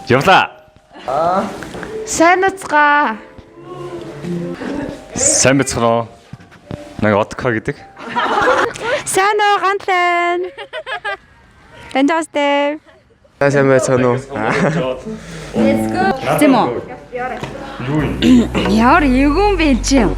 Явлаа. Сайн уцгаа. Сайн байцгаана уу? Нэг Одко гэдэг. Сайн уу гантлан. Таньдастай. Сайн байцгаана уу? Тийм үү? Ямар эвгүн бэ чи?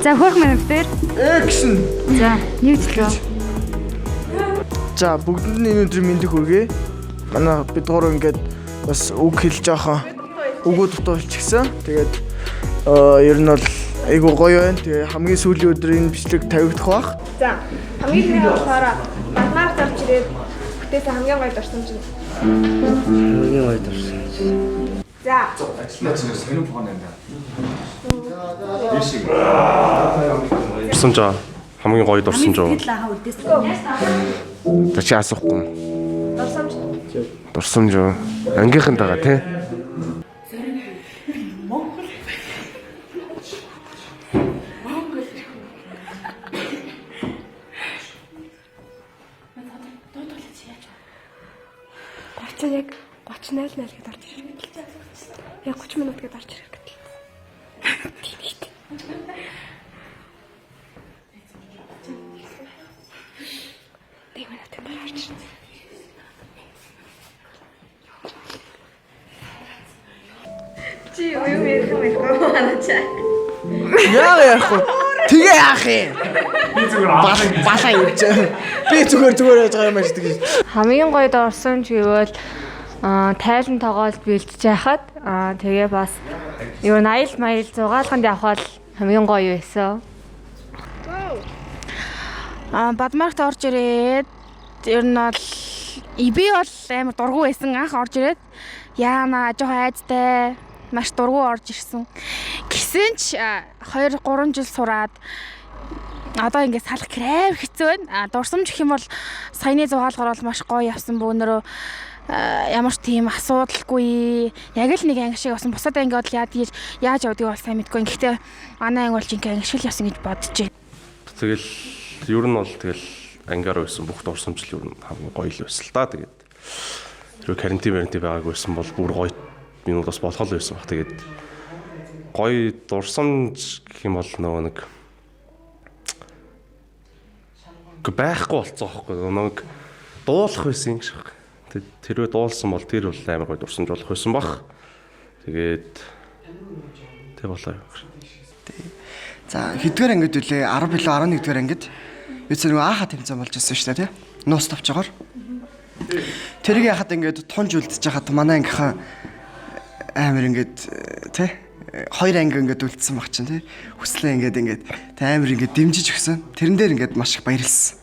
За хөөх минь битэр. Action. За юу төлөө? За бүгдэнд нь энэ өдрийн мэндийг хүргэе. Манай бид гурав ингээд бас үг хэлж жоохон үгөө дутуу хэлчихсэн. Тэгээд ер нь бол айгуу гоё байна. Тэгээ хамгийн сүүлийн өдөр энэ бичлэг тавигдах бах. За хамгийн ихний болохоор Бадмарт орж ирээд бүтээсэн хамгийн гоё дурсамж нь. Хамгийн гоё дурсамж. За Дурсамж аа. Хамгийн гоё дурсамж уу? За чи асуухгүй. дурсамж. Дурсамж уу? Ангийнхан дагаа тий. Гучин яг 38 0 гэдээ орж ирэх гэдэг. Яг 30 минут гэдээ орж ирэх гэдэг. Тийм шүү дээ. Нэг минутын дараа орж ирсэн. Чи юу юм ярих юм ярих манайчаа. Яа ярих вэ? Тэгээ яах юм? Би зүгээр балаа явж. Би зүгээр зүгээр яаж байгаа юм ааш гэж. Хамгийн гоё дурсамж гэвэл тайлан тоглолт бэлтэж байхад тэгээ бас юу аял маял зугаалганд явхал хамгийн гоё байсан. Бадмарт орж ирээд ер нь бол би бол амар дургу байсан анх орж ирээд яана жоохон айцтай маш дургу орж ирсэн. Гисэн ч 2 3 жил сураад одоо ингээд салах гэр амар хэцүү байна. Дурсамж гэх юм бол саяны зугаалгаар бол маш гоё явсан бөөнөрөө ямар ч тийм асуудалгүй яг л нэг анги шиг явсан. Бусад анги бол яаж яаж явдгийг бол сайн мэдгүй. Гэхдээ манай анги бол жинхэнэ анги шиг л явсан гэж бодож байна. Тэгэл ер нь бол тэгэл ангиар байсан бүх дурсамж л ер нь хамгийн гоё л байсан л та. Тэгээд тэрөө карантин барантин байгаагүй байсан бол бүр гоё минут бас болох л байсан баг. Тэгээд гоё дурсамж гэх юм бол нөгөө нэг байхгүй болцсон байхгүй нөгөө дуулах байсан юм шиг. Тэрвээ дуулсан бол тэр бол амар гоё дурсамж болох байсан бах. Тэгээд тэг болоо юу. За хэддүгээр ангид үлээ 10 билүү 11 дугаар ангид би зөв нөгөө ааха тэмцээн болж ирсэн шүү дээ тий. Нуус тавчгаар. Тэрийг яхад ингээд тунж үлдчихэж хахад манай ангийнхан амар ингээд тий хоёр анги ингээд үлдсэн баг чинь тий. Хүслээ ингээд ингээд тий амар ингээд дэмжиж өгсөн. Тэрэн дээр ингээд маш их баярлсан.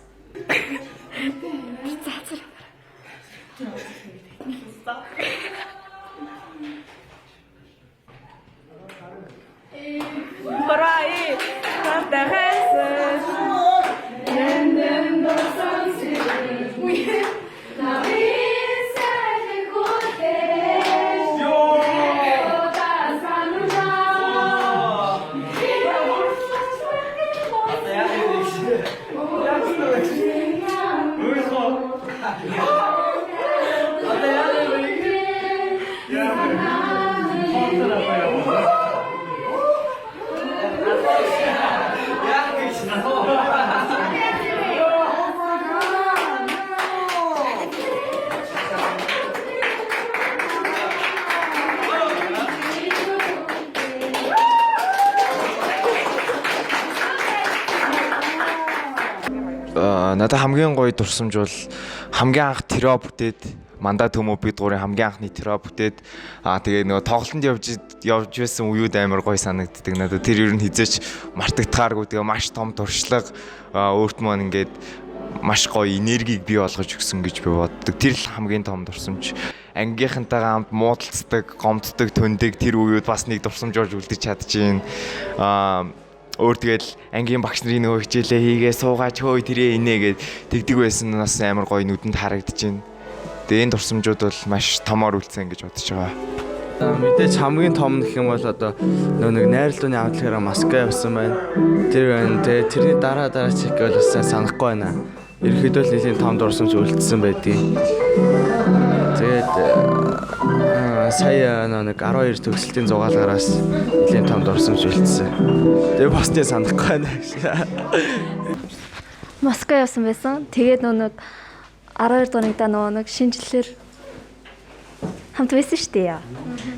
Надад хамгийн гоё дурсамж бол хамгийн анх трио бүтээд мандаа төмөө бид гурын хамгийн анхны трио бүтээд тэгээ нөгөө тоглолтод явж байсан үеуд амар гоё санагддаг надад. Тэр ер нь хизээч мартагдахааргүй. Тэгээ маш том туршлага өөрт маань ингээд маш гоё энергийг бий болгож өгсөн гэж би боддог. Тэр л хамгийн том дурсамж. Ангийнхантайгаа хамт муудалцдаг, гомддог, төндөг тэр үеуд бас нэг дурсамж болж үлдэж чадчихээн. Өөр тэгэл ангийн багш нарын нөгөө хичээлээ хийгээ суугаач хөөе тэрээ инээ гэд тэгдэг байсан нь бас амар гоё нүдэнд харагдчихээн. Тэгээ энэ дурсамжууд бол маш томоор үлдсэн гэж бодож байгаа. Мэдээж хамгийн том гэх юм бол одоо нөө нэг найрлууны авдлахаараа маска явсан байна. Тэр байна. Тэгээ тэрний дараа дараа чек бол бас сайн санахгүй байна. Ерөнхийдөө л нэлийн том дурсамж үлдсэн байдгийг. Тэгээд сая нөө нэг 12 төгсөлтийн зугаалгараас нэлийн том дурсамж үлдсэн. Тэгээ босны санахгүй байна гэж. Москва явсан байсан. Тэгээд нөө нэг 12 дугаар ангидаа нөгөө нэг шинэ жилээр хамт байсан шүү дээ.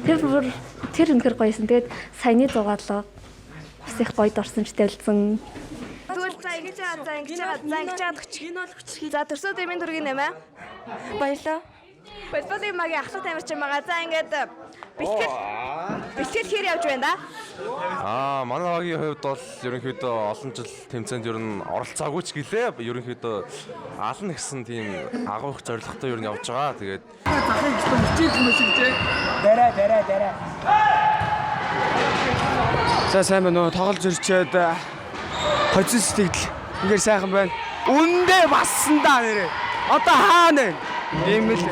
Тэр бүр тэр үнэхэр гоёсэн. Тэгээд саяны зугаалга бас их гоё дурсамжтай үлдсэн. Тэгвэл за ингэж байгаа, за ингэж байгаа, за ингэж байгаа хүч. Энэ бол хүчрхий. За төрсөө дэмийн дөргийн нэмэ. Баярлалаа. Болболын магийн ахлах тамирчин байгаа. За ингээд бэлтгэл хэр явж байна да? Манай багийн хувьд бол ерөнхийдөө олон жил тэмцээнд ер нь оролцоогүй ч гэлээ. Ерөнхийдөө ална гэсэн тийм агуух зорилготой ер нь явж байгаа. Тэгээд За сайн байна уу? Тоглож ирчээд хоцсон сэтгэл үнээр сайхан байна. Үндэ бассан да нэрээ. Одоо хаана вэ? Ийм л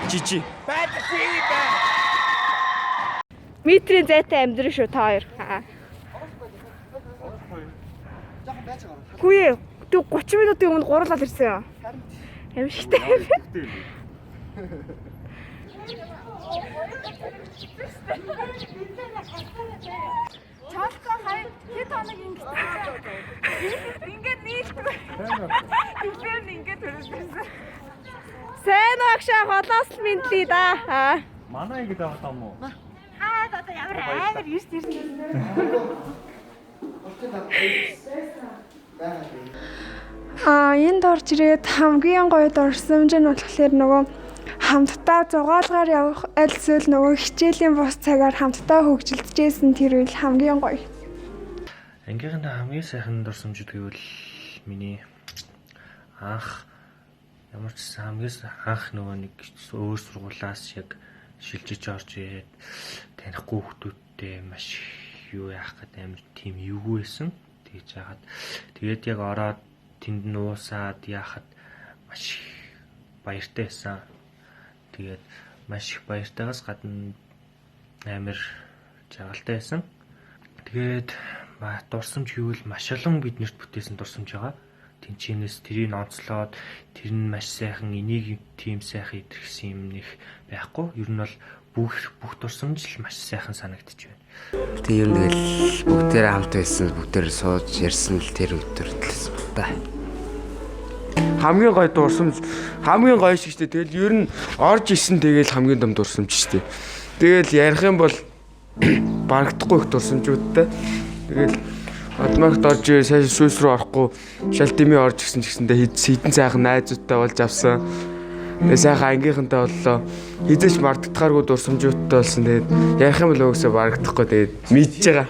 жижи. Метрийн зайтай амьдрын шүү та хоёр. Үгүй ээ. Тэг 30 минутын өмнө гурлал ирсэн юм. Амжигтай. Чалка харин хэд хоног ингэсэн. Ингээд нийлдэг. Тэгэхээр нь ингээд төрөлсөн. Сайн уу агшаа холоос л мэдлээ да. Манай ингэж авах юм уу? Хаад одоо ямар амар ирс ирс. Энд орж ирээд хамгийн гоё дурсамж нь болохоор нөгөө хамтдаа зугаалгаар явах аль эсвэл нөгөө хичээлийн бус цагаар хамтдаа хөгжилдөжсэн тэр үйл хамгийн гоё. Ангийнхантай хамгийн сайхан дурсамжууд гэвэл миний анх ямар ч гэсэн хамгийн анх нөгөө нэг өөр сургуулиас яг шилжиж орж ирээд танихгүй хүмүүстэй маш юу яах гэдэг амар тийм эвгүй байсан. Тэгж яагаад тэгээд яг ороод тэнд нь уусаад яахад маш их баяртай байсан. Тэгээд маш их баяртайгаас гадна амар жаргалтай байсан. Тэгээд дурсамж гэвэл маш олон биднэрт бүтээсэн дурсамж байгаа. Тэнчэнээс тэрийг онцлоод тэр нь маш сайхан энийг тийм сайхан идэрхсэн юм нэг байхгүй. Ер нь бол бүх дурсамж л маш сайхан санагдчих байна. Тэг ер нь тэгэл бүгдээрээ хамт байсан, бүгдээрээ сууж ярьсан л тэр өдөр төлсөн ба та. Хамгийн гоё дурсамж, хамгийн гоё шиг штэ. Тэгэл ер нь орж исэн тэгэл хамгийн том дурсамж штэ. Тэгэл ярих юм бол барагдахгүй их дурсамжуудтай. Тэгэл Адмагт орж сайн сүйс рүү орохгүй шал дэмий орж ирсэн ч гэсэндээ хэдэн сайхан найзуудтай болж авсан. Тэгээ сайхан ангийнхантай боллоо. Хизээч мартагдахааргүй дурсамжуудтай болсон. Тэгээд ярих юм бол угсаа барагдахгүй тэгээд мэдж байгаа.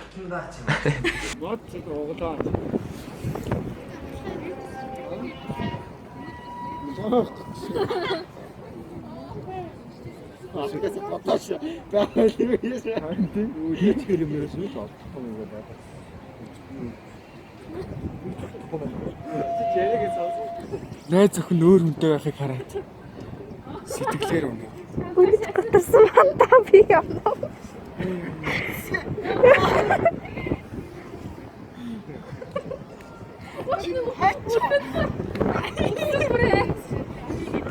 Найз охин өөр хүнтэй байхыг хараад сэтгэлээр үнэ. Үнэж готарсан мандаа би явна.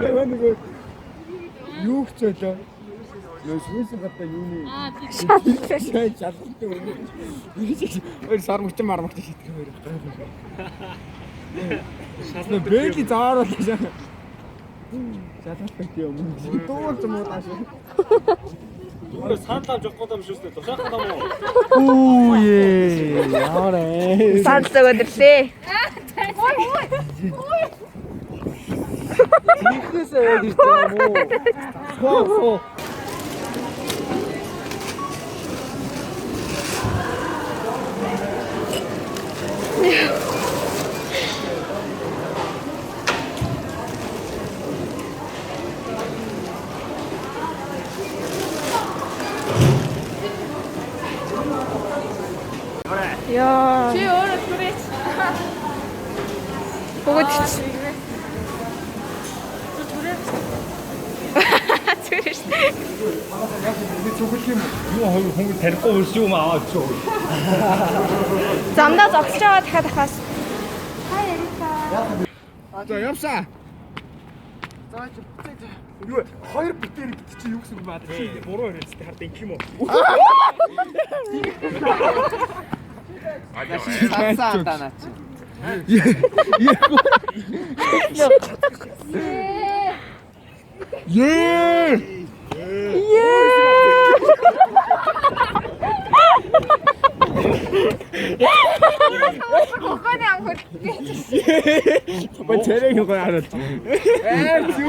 Тэгээ нэг юу хцээлээ? Нөө сүйсэн хатаа юуны шалгалт үнэ. Өөр сармагч мармагч шийтгэх юм байна. Шална бэли зааруулсан. Шалгалт юм. Дуулж муулаа шүү. Зүгээр санал авч явах гэдэг юм шүү дээ. Тушаах юм уу? Үу ээ. Ямар ээ. Санал зөгөөд ирлээ. Ихээсээ яваад ирж байгаа юм уу? Хоо. Йоо. Чи өөрөө түрээч. Бүгд чи. Түрээч. Зүгэл юм. Юу хоёр хүн тарихгүй үрс юм аваад чи. Замдаа зогсож байгаа дахиад ахаас. За явсаа. За чи юу хоёр битэр гэдэг чи юу гэсэн үг баа? Чи буруу яриад хард ингэх юм уу? Цаасан даа наа чи. Ее! Хогооны ам хөлтэй. Ба царай юм хараад. Аа зү.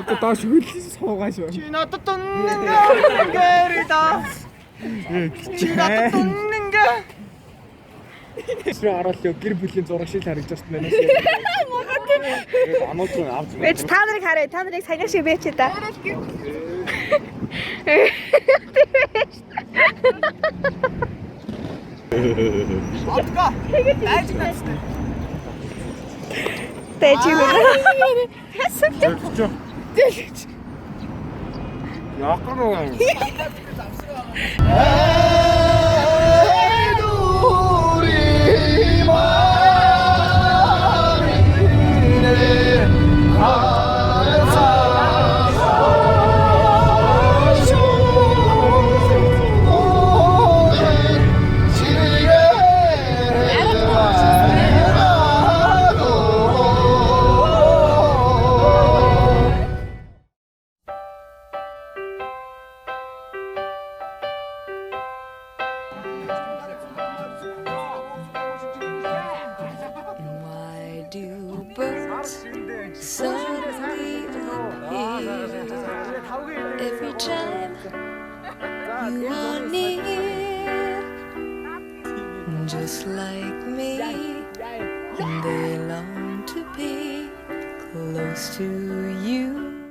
Одоо доош хөлс суугаа шүү. Чи надад үнэн гэрдэ. Чи надад үнэн гэ. Чи орол ёо гэр бүлийн зураг шиг л харагдаж байна. Анууч авч. Бэж та нарыг харъя. Та нарыг саяны шиг бэж та. Одго. Айж надтай. Тэ чи хөө. Яакар уу? Why do birds suddenly appear every time you are near? Just like me, they long to be close to you.